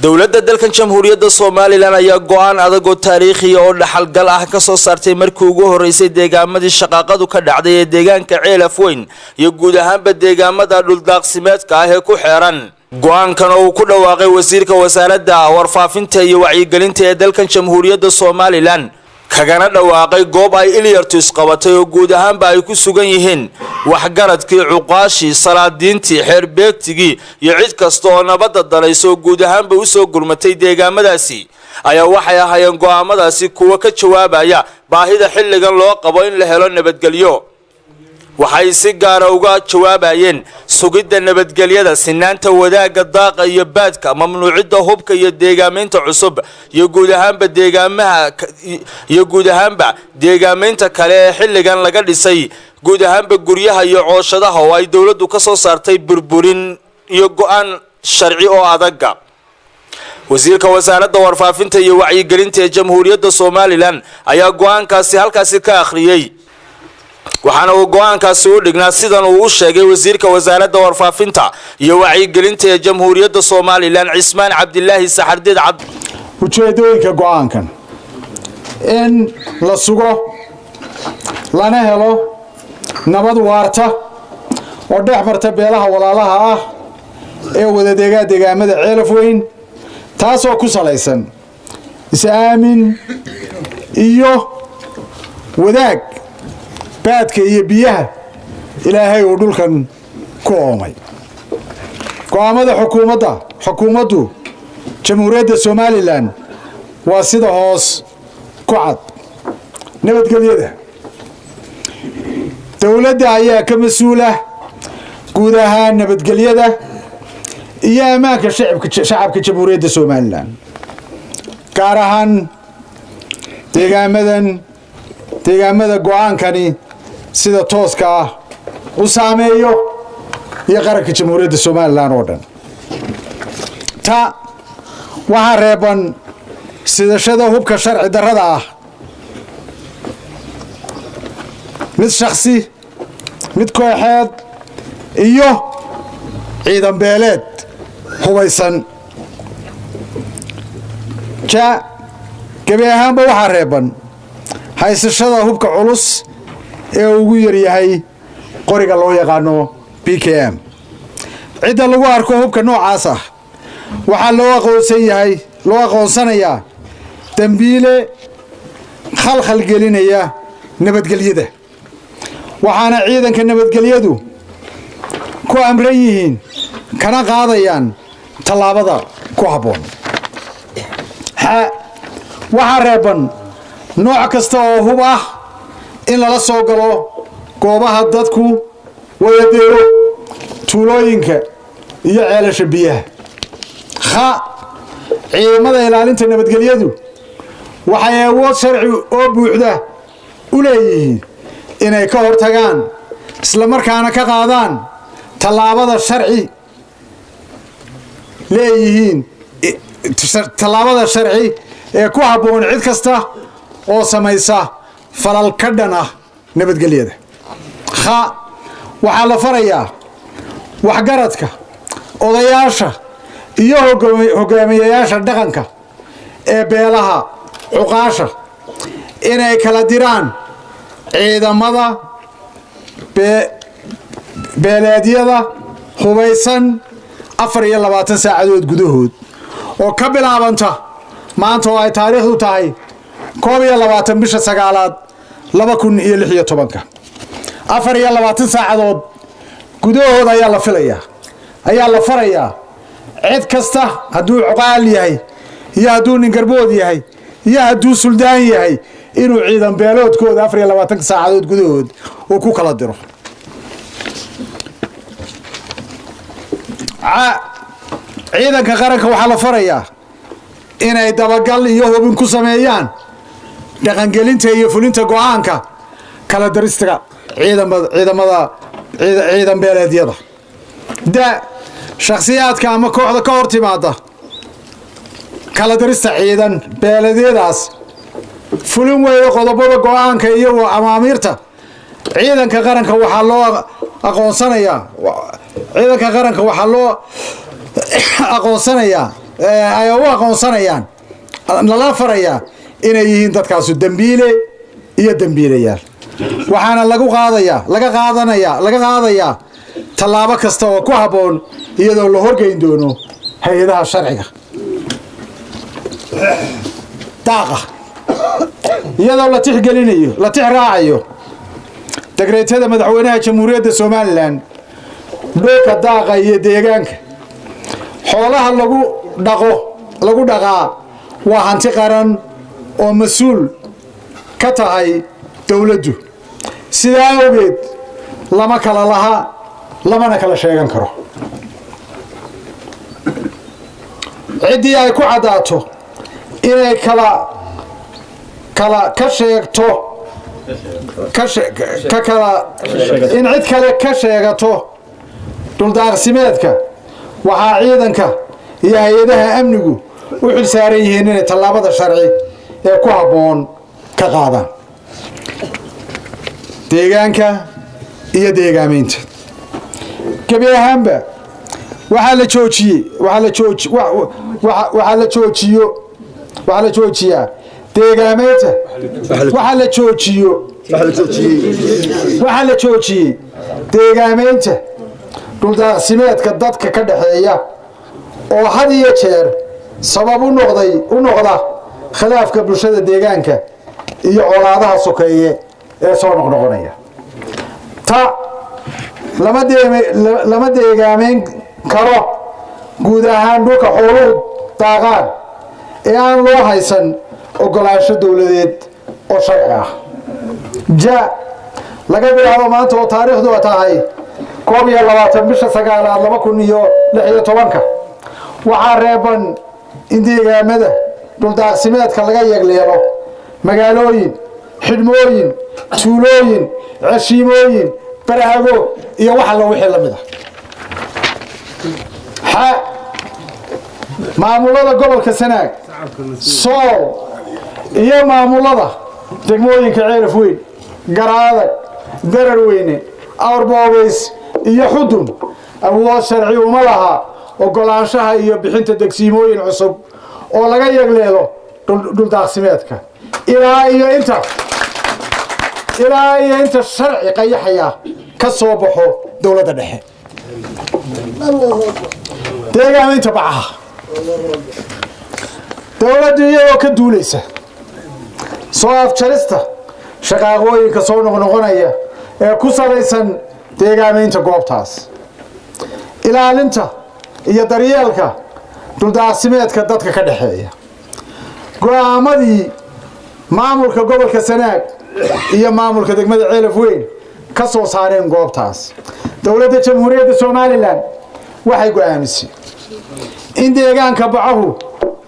Dowladda dalkan Jamhuuriyadda Somalilan ayaa go-aan adag oo taariikhiya oo dhaxalgal ah ka soo saartay markii ugu horeysay deegaamadii shaqaaqadu ka dhacday ee deegaanka Ceelaf Weyn iyo guud ahaanba deegaamada dhuldaaqsimeedka ah ee ku xeeran. Go-aankan oo uu ku dhawaaqay wasiirka wasaaradda warfaafinta iyo wacyigelinta ee dalkan Jamhuuriyadda Somalilan, kagana dhawaaqay goob ay ilyartu isqabatay oo guud ahaanba ay ku sugan yihiin waxgaradkii, cuqaashii, salaadiintii, xeerbeegtigii iyo cid kasta oo nabadda danaysa oo guud ahaanba usoo gurmatay deegaamadaasi, ayaa waxay ahaayeen go-aamadaasi kuwa ka jawaabaya baahida xilligan loo qabo in la helo nabadgelyo. Waxay si gaara uga jawaabayeen sugidda nabadgelyada, sinaanta wadaagga daaqa iyo baadka, mamnuucidda hubka iyo deegaamaynta cusub iyo guud ahaanba deegaamaha iyo guud ahaanba deegaamaynta kale ee xilligan laga dhisay guud ahaanba guryaha iyo cooshadaha oo ay dowladdu ka soo saartay burburin iyo go-aan sharci oo adaga. Wasiirka wasaaradda warfaafinta iyo wacyigelinta ee Jamhuuriyadda Somalilan ayaa go-aankaasi halkaasi ka akhriyey, waxaana uu go-aankaasi u dhignaa sidan uu u sheegay wasiirka wasaaradda warfaafinta iyo wacyigelinta ee Jamhuuriyadda Somalilan, Cismaan Cabdilaahi Saxardiid Cabd. Ujeedooyinka go-aankan: in la sugo lana helo nabad waarta oo dhex marta beelaha walaalaha ah ee wadadeegaa deegaamada Ceelaf Weyn, taasoo ku salaysan is-aamin iyo wadaag baadka iyo biyaha Ilaahay uu dhulkan ku oomay. Go-aamada xukuumadda xukuumaddu Jamhuuriyadda Somalilan waa sida hoos ku cad. Nabadgelyada: dowladda ayaa ka mas-uula guud ahaan nabadgelyada iyo ammaanka shacabka Jamhuuriyadda Somalilan, gaar ahaan deegaamadan deegaamada go-aankani sida tooska ah u saameeyo iyo qaranka Jamhuuriyadda Somalilan oo dhan. Ta, waxaa reeban sidashada hubka sharci darrada ah, mid shaksi, mid kooxeed iyo ciidan beeleed hubaysan. Ja, gebi ahaanba waxaa reeban haysashada hubka culus ee ugu yaryahay qoriga loo yaqaano BKM. Cidda lagu arko hubka noocaas ah waxaa loo aqoonsan yahay, loo aqoonsanayaa dembiile khalkhal gelinaya nabadgelyada, waxaana ciidanka nabadgelyadu ku amran yihiin kana qaadayaan tallaabada ku habboon. Xa, waxaa reeban nooc kasta oo hub ah in lala soo galo goobaha dadku wadadeego, tuulooyinka iyo ceelasha biyaha. Kha, ciidamada ilaalinta nabadgelyadu waxay awood sharci oo buuxda u leeyihiin inay ka hortagaan islamarkaana ka qaadaan tallaabada sharci leeyihiin, tallaabada sharci ee ku habboon cid kasta oo samaysa falal ka dhan ah nabadgelyada. Kha, waxaa la farayaa waxgaradka, odayaasha iyo hogaamiyayaasha dhaqanka ee beelaha, cuqaasha, inay kala diraan ciidamada beeleedyada hubaysan 24 saacadood gudahood oo ka bilaabanta maanta oo ay taariikhdu tahay 21 bisha sagaalaad 2016-ka. 24 saacadood gudahood ayaa la filayaa, ayaa la farayaa cid kasta, hadduu cuqaal yahay iyo hadduu ningarbood yahay iyo hadduu suldaan yahay, inuu ciidan beeloodkooda 24-ka saacadood gudahood uu ku kala diro. Ciidanka qaranka waxaa la farayaa inay dabagal iyo hubin ku sameeyaan dhaqangelinta iyo fulinta go-aanka kala darista ciidamada ciidan beeleedyada. Da, shakhsiyaadka ama kooxda ka hor timaada kala darista ciidan beeleedyadaas, fulin weeyo qodobada go-aanka iyo amaamiirta ciidanka qaranka, waxaa loo aqoonsanayaa ciidanka qaranka waxaa loo aqoonsanayaa Ay u aqoonsanayaan nala farayaa inay yihiin dadkaasu dembiile iyo dembiilayaal, waxaana lagu qaadayaa laga qaadanayaa laga qaadayaa tallaabo kasta oo ku habboon, iyadoo la horgeyn doono hay-adaha sharciga. Daaqa, iyadoo la tixgelinayo, la tix raacayo degreetada Madaxweynaha Jamhuuriyadda Somaliland, dhulka daaqa iyo deegaanka xoolaha lagu dhaqo lagu dhaqaa waa hanti qaran oo mas-uul ka tahay dowladdu. Sidaa awgeed lama kala laha, lamana kala sheegan karo. Ciddii ay ku caddaato inay kala ka sheegto ka kala in cid kale ka sheegato dhuldaaqsimeedka, waxaa ciidanka iyo hay-adaha amnigu u xil saaran yihiin inay tallaabada sharci ee ku habboon ka qaadaan. Deegaanka iyo deegaameynta gebi ahaanba waxaa la joojiyey waxaa la jooji waxaa la joojiyo waxaa la joojiyaa deegaameynta waxaa la joojiyey deegaameynta dhuldaaqsimeedka dadka ka dhaxeeya oo had iyo jeer sabab u noqday u noqda khilaafka bulshada deegaanka iyo colaadaha sokeeye ee soo noqnoqonaya. Ta lama deegaameyn karo guud ahaan dhulka xooluhu daaqaan ee aan loo haysan ogolaansho dowladeed oo sharci ah. Ja, laga bilaabo maanta oo taariikhdu tahay 21 bisha sagaalaad 2016-ka, waxaa reeban in deegaamada dhuldaaqsimeedka laga yegleelo magaalooyin, xidhmooyin, tuulooyin, ceshiimooyin, barahago iyo wax alla wixii la mid ah. Xa, maamulada gobolka Sanaag, Sool iyo maamulada degmooyinka Ceelaf Weyn, Garaadag, Dararweyne, Awrboogays iyo Xudun awood sharci uma laha ogolaanshaha iyo bixinta degsiimooyin cusub oo laga yegleelo dhuldaaqsimeedka ilaa iyo inta sharci qayaxaya ka soo baxo dowladda dhexe. Deegaaminta bacaha, dowladdu iyadoo ka duulaysa soo afjarista shaqaaqooyinka soo noqnoqonaya ee ku salaysan deegaamaynta goobtaas, ilaalinta iyo daryeelka dhuldaaqsimeedka dadka ka dhexeeya, go-aamadii maamulka gobolka Sanaag iyo maamulka degmada Ceelaf Weyn ka soo saareen goobtaas, dowladda Jamhuuriyadda Somaliland waxay go-aamisay in deegaanka Bacahu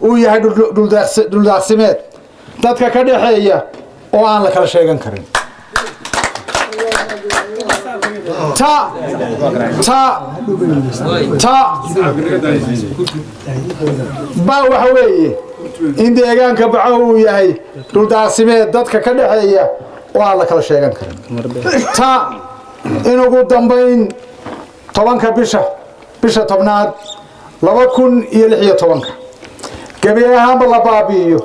uu yahay dhuldaaqsimeed dadka ka dhexeeya oo aan la kala sheegan karin. Ta ta ta ba waxa weeye in deegaanka Bacahu uu yahay dhuldaaqsimeed dadka ka dhexeeya oo aan la kala sheegan karin. Ta, in ugu dambayn 10-ka bisha tobnaad 2016-ka gebi ahaanba la baabi'iyo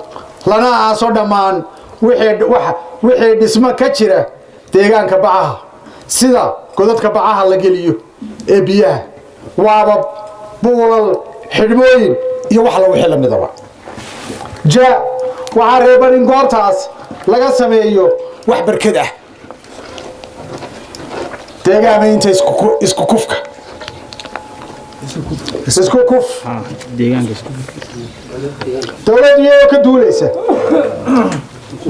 lana aaso dhammaan wixii dhismo ka jira deegaanka Bacaha, sida godadka bacaha la geliyo ee biyaha, waabab, buulal, xidhmooyin iyo wax la wixii lamidaba. Ja, waxaa reeban in goobtaas laga sameeyo wax barkad ah. Deegaamaynta isku kufka isku kuf, dowladdu iyadoo ka duulaysa,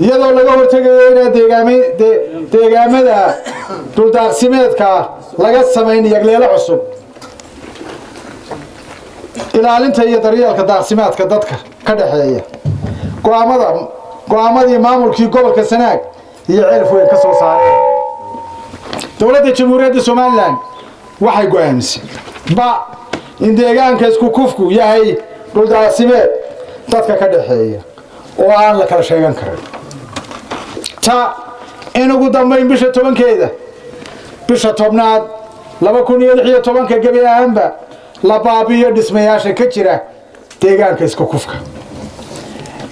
iyadoo laga hortegayo inaan deegaamada dhuldaaqsimeedka laga samayn yagleelo cusub, ilaalinta iyo daryeelka daaqsimeedka dadka ka dhexeeya, go-aamadii maamulkii gobolka Sanaag iyo Ceelaf Weyn ka soo saareen, dowladda Jamhuuriyadda Somaliland waxay go-aamisay: ba, in deegaanka isku kufku yahay dhuldaaqsimeed dadka ka dhexeeya oo aan la kala sheegan karin. Ta, in ugu dambayn bisha 10-keeda bisha tobnaad 2016-ka gebi ahaanba la baabi'iyo dhismayaasha ka jira Deegaanka Isku Kufka.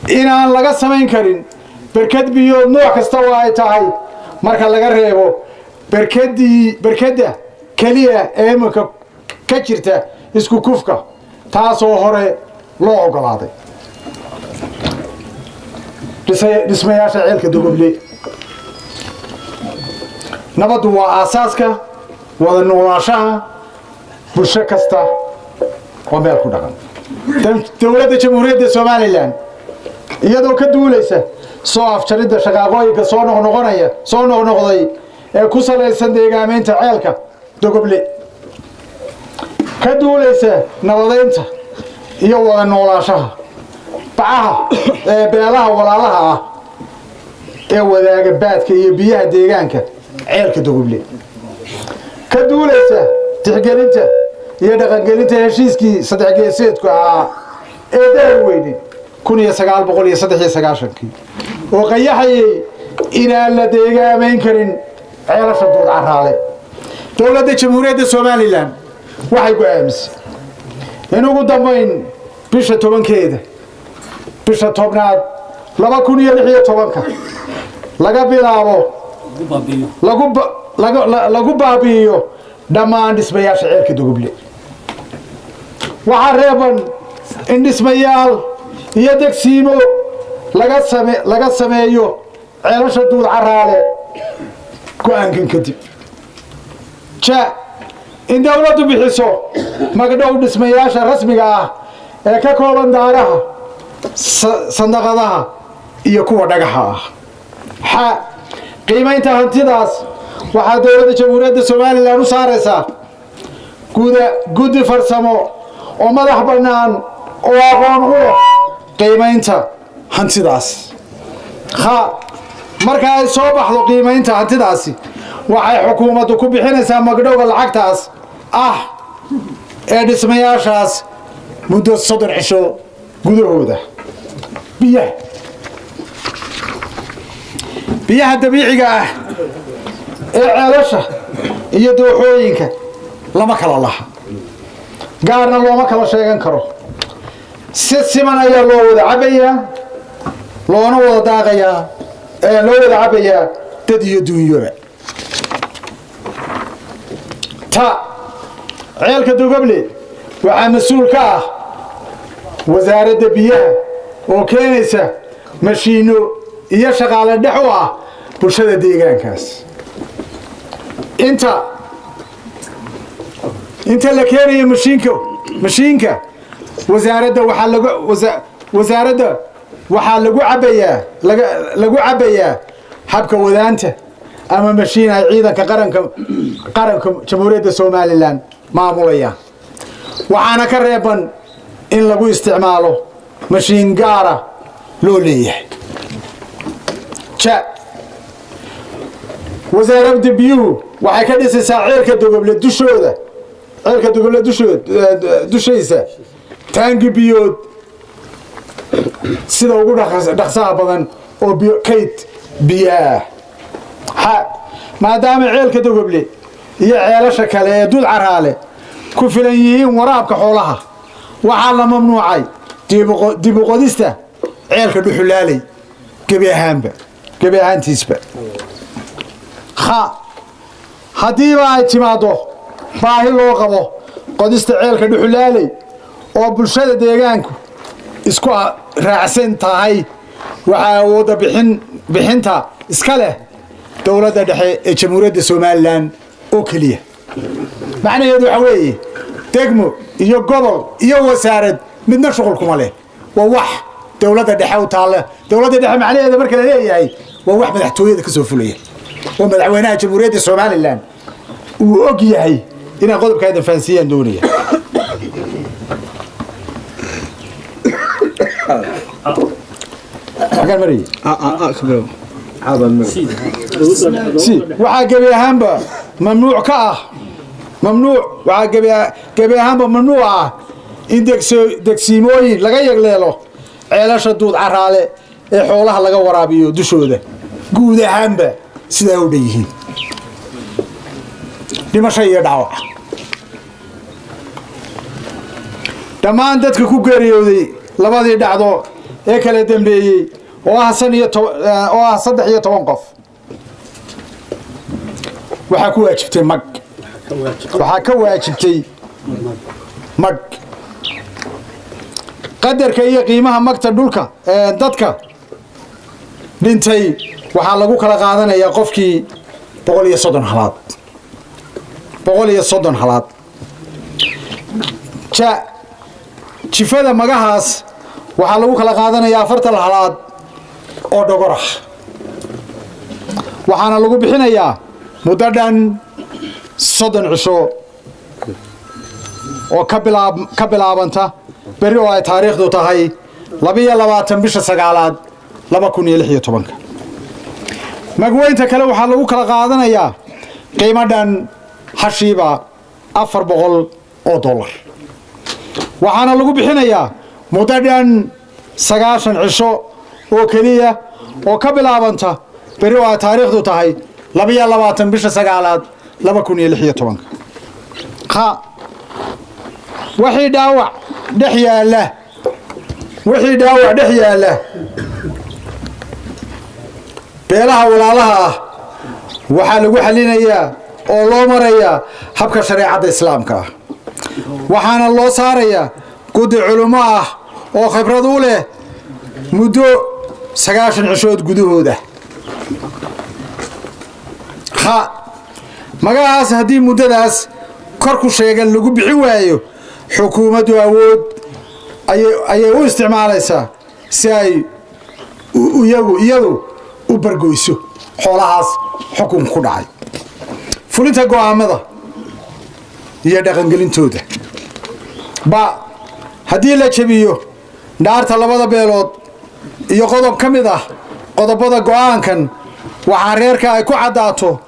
Inaan laga samayn karin berkad biyood nooc kasta oo ay tahay, marka laga reebo berkadii berkadda keliya ee iminka ka jirta Isku Kufka, taasoo hore loo ogolaaday. Dhismayaasha Ceelka Dogoble. Nabaddu waa aasaaska wada noolaashaha bulsho kasta oo meel ku dhaqan. Dowladda Jamhuuriyadda Somaliland, iyadoo ka duulaysa soo afjaridda shaqaaqooyinka soo noqnoqonaya, soo noqnoqday ee ku salaysan deegaameynta Ceelka Dogoble, ka duulaysa nabadeynta iyo wada noolaashaha bacaha ee beelaha walaalaha ah ee wadaaga baadka iyo biyaha deegaanka Ceelka Dogoble, ka duulaysa tixgelinta iyo dhaqangelinta heshiiskii saddex geeseedku ahaa ee Daharweyne 1993-kii oo qayaxayay inaan la deegaamayn karin ceelasha Duud Caraale, Dowladda Jamhuuriyadda Somaliland waxay go-aamisay in ugu dambayn bisha 10-keeda bisha 10aad 2016-ka laga bilaabo lagu baabi'iyo dhammaan dhismayaasha Ceelka Dogoble. Waxaa reeban in dhismayaal iyo degsiimo laga sameeyo ceelasha Duud Caraale go-aankan kadib. Ja, in dowladdu bixiso magdhow dhismayaasha rasmiga ah ee ka kooban daaraha, sandaqadaha iyo kuwa dhagaxa ah. Xa, qiimaynta hantidaas waxaa Dowladda Jamhuuriyadda Somaliland u saaraysaa guddi farsamo oo madax bannaan oo aqoon u leh qiimaynta hantidaas. Kha, marka ay soo baxdo qiimaynta hantidaasi, waxay xukuumaddu ku bixinaysaa magdhowga lacagtaas ah ee dhismayaashaas muddo 30 cisho gudahooda. Biyaha dabiiciga ah ee ceelasha iyo dooxooyinka lama kala laha, gaarna looma kala sheegan karo. Si siman ayaa loo wada cabayaa, loona wada daaqayaa, loo wada cabayaa, dad iyo duunyoba. Ta, Ceelka Dugable waxaa mas-uul ka ah Wasaaradda Biyaha oo keenaysa mashiino iyo shaqaale dhex u ah bulshada deegaankaas. Inta la keenayo mashiinka wasaaradda, wasaaradda waxaa lagu cabayaa habka wadaanta ama mashiin ay ciidanka qaranka Jamhuuriyadda Somaliland maamulayaan. Waxaana ka reeban in lagu isticmaalo mashiin gaara loo leeyahay. Ja, Wasaaradda Biyuhu waxay ka dhisaysaa Ceelka Dogoble dushooda, Ceelka Dogoble dushiisa taangi biyood sida ugu dhaqsaha badan oo biyo kayd biyo ah. Xa, maadaama Ceelka Dogoble iyo ceelasha kale ee Duud Caraale ku filan yihiin waraabka xoolaha, waxaa la mamnuucay dib u qodista ceelka Dhuxulaaley gebi ahaanba, gebi ahaantiisba. Kha, haddiiba ay timaaddo baahi loo qabo qodista ceelka Dhuxulaaley oo bulshada deegaanku isku raacsan tahay, waxaa awoodda bixinta iska leh dowladda dhexe ee Jamhuuriyadda Somaliland oo keliya. Macnaheedu waxaa weeye degmo iyo gobol iyo wasaarad midna shuqul kuma leh. Waa wax dowladda dhexe u taalla. Dowladda dhexe macnaheeda marka la leeyahay, waa wax madaxtooyada ka soo fulaya oo madaxweynaha Jamhuuriyadda Somaliland uu og yahay. Inaan qodobkaa idin fahansiiyaan doonaya. Xagaan marayay? Si waxaa gebi ahaanba mamnuuc ka ah, mamnuuc, waxaa gebi ahaanba mamnuuc ah in degsiimooyin laga yegleelo ceelasha Duud Caraale ee xoolaha laga waraabiyo dushooda, guud ahaanba sidaa u dhan yihiin. Dhimasho iyo dhaawac. Dhammaan dadka ku geeriyooday labadii dhacdo ee kala dambeeyey oo ah 13 qof waxaa ku waajibtay mag. Waxaa ka waajibtay mag. Qadarka iyo qiimaha magta dhulka dadka dhintay waxaa lagu kala qaadanayaa qofkii 130 halaad. 130 halaad. Jifada magahaas waxaa lagu kala qaadanayaa 40 halaad oo dhogor ah. Waxaana lagu bixinayaa muddo dhan 30 cisho oo ka bilaabanta berri oo ay taariikhdu tahay 22 bisha 9aad 2016. Magweynta kale waxaa lagu kala qaadanayaa qiimo dhan hashiiba $400 oo. Waxaana lagu bixinayaa muddo dhan 90 cisho oo keliya oo ka bilaabanta berri oo ay taariikhdu tahay 22 bisha 9aad 2016. Wixii dhaawac dhex yaala, wixii dhaawac dhex yaala beelaha walaalaha ah waxaa lagu xalinayaa oo loo marayaa habka shareecada islaamka ah. Waxaana loo saarayaa guddi culimo ah oo khibrad u leh muddo 90 cishood gudahooda. Magacaas haddii muddadaas kor ku sheegan lagu bixin waayo, xukuumaddu awood ayay u isticmaalaysaa si ay iyadu u bargoyso xoolahaas xukunka ku dhacay. Fulinta go'aamada iyo dhaqangelintooda. Ba haddii la jabiyo dhaarta labada beelood iyo qodob ka mid ah qodobada go'aankan, waxaa reerka ay ku caddaato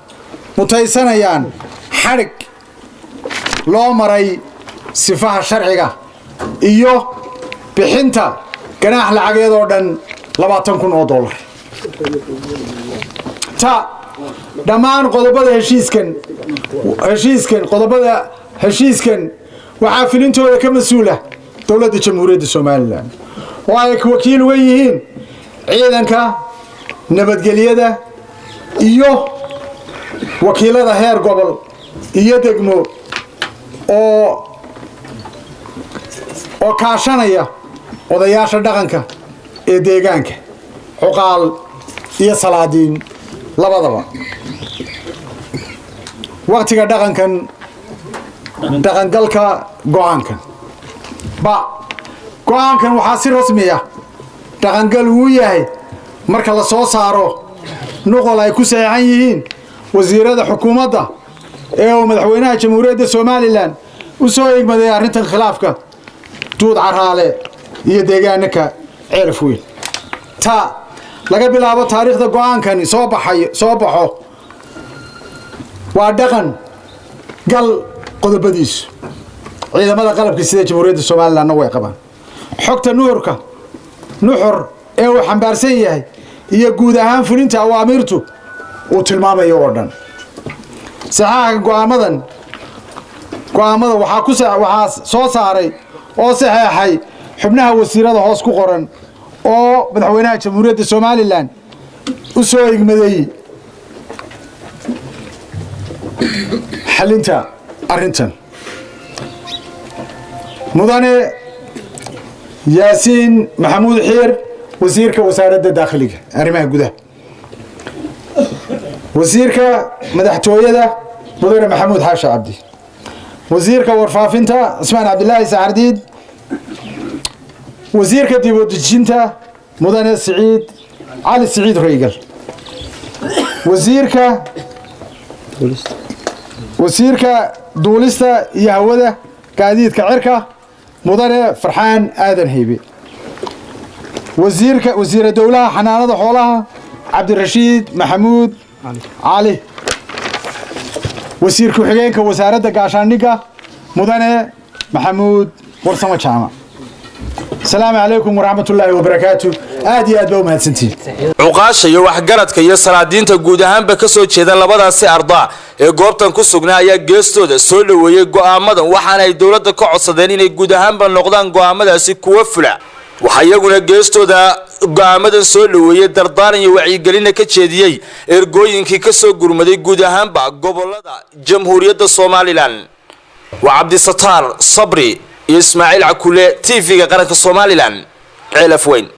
mutaysanayaan xadhig loo maray sifaha sharciga iyo bixinta ganaax lacageed oo dhan $20,000 oo. Ta dhammaan qodobada heshiiskan qodobada heshiiskan waxaa filintooda ka mas-uula dowladda Jamhuuriyadda Somaliland oo ay wakiil uga yihiin ciidanka nabadgelyada iyo wakiilada heer gobol iyo degmo oo kaashanaya odayaasha dhaqanka ee deegaanka, cuqaal iyo salaadiin labadaba. Waqtiga dhaqankan dhaqangalka go'aankan. Ba go'aankan waxaa si rasmi ah dhaqangal uu yahay marka la soo saaro nuqol ay ku saxiixan yihiin wasiirada xukuumadda ee uu madaxweynaha Jamhuuriyadda Somaliland u soo egmaday arrintan khilaafka Duud Caraale iyo deegaanka Ceelaf Weyn. Ta laga bilaabo taariikhda go'aankani soo baxo waa dhaqan gal qodobadiisu. Ciidamada qalabka sida Jamhuuriyadda Somaliland way qabaan xogta nuxur ee uu xambaarsan yahay iyo guud ahaan fulinta awaamiirtu uu tilmaamayo oo dhan. Saxaaxa go'aamadan go'aamada waxaa soo saaray oo saxeexay xubnaha wasiirada hoos ku qoran oo madaxweynaha Jamhuuriyadda Somaliland u soo igmaday xalinta arrintan. Mudane Yaasiin Maxamuud Xiir, wasiirka wasaaradda daakhiliga arrimaha gudaha. Wasiirka madaxtooyada mudane Maxamuud Xaashi Cabdi. Wasiirka warfaafinta Cismaan Cabdilaahi Saxardiid. Wasiirka dib u dejinta mudane Siciid Cali Siciid Reygal. Wasiirka duulista iyo hawada gaadiidka cirka mudane Farxaan Aadan Haybe. Wasiira dowlaha xanaanada xoolaha Cabdirashiid Maxamuud Cali. Wasiir ku-xigeenka wasaaradda gaashaandhigga mudane Maxamuud Warsamo Jaamac. Asalaamu calaykum waraxmatullaahi wabarakaatu. Aad iyo aad baa u mahadsantihiin. Cuqaasha iyo waxgaradka iyo salaadiinta guud ahaanba ka soo jeeda labadaasi ardaa Ee goobtan ku sugnaa ayaa geestooda soo dhoweeyey go'aamadan, waxaana ay dowladda ka codsadeen inay guud ahaanba noqdaan go'aamadaasi kuwa fula. Waxaa iyaguna geestooda go'aamadan soo dhoweeyey, dardaaran iyo wacyigelinna ka jeediyey ergooyinkii kasoo gurmaday guud ahaanba gobolada Jamhuuriyadda Somalilan. Waa Cabdisataar Sabri iyo Ismaaciil Cakule, TV-ga Qaranka Somalilan, Ceelaf Weyn.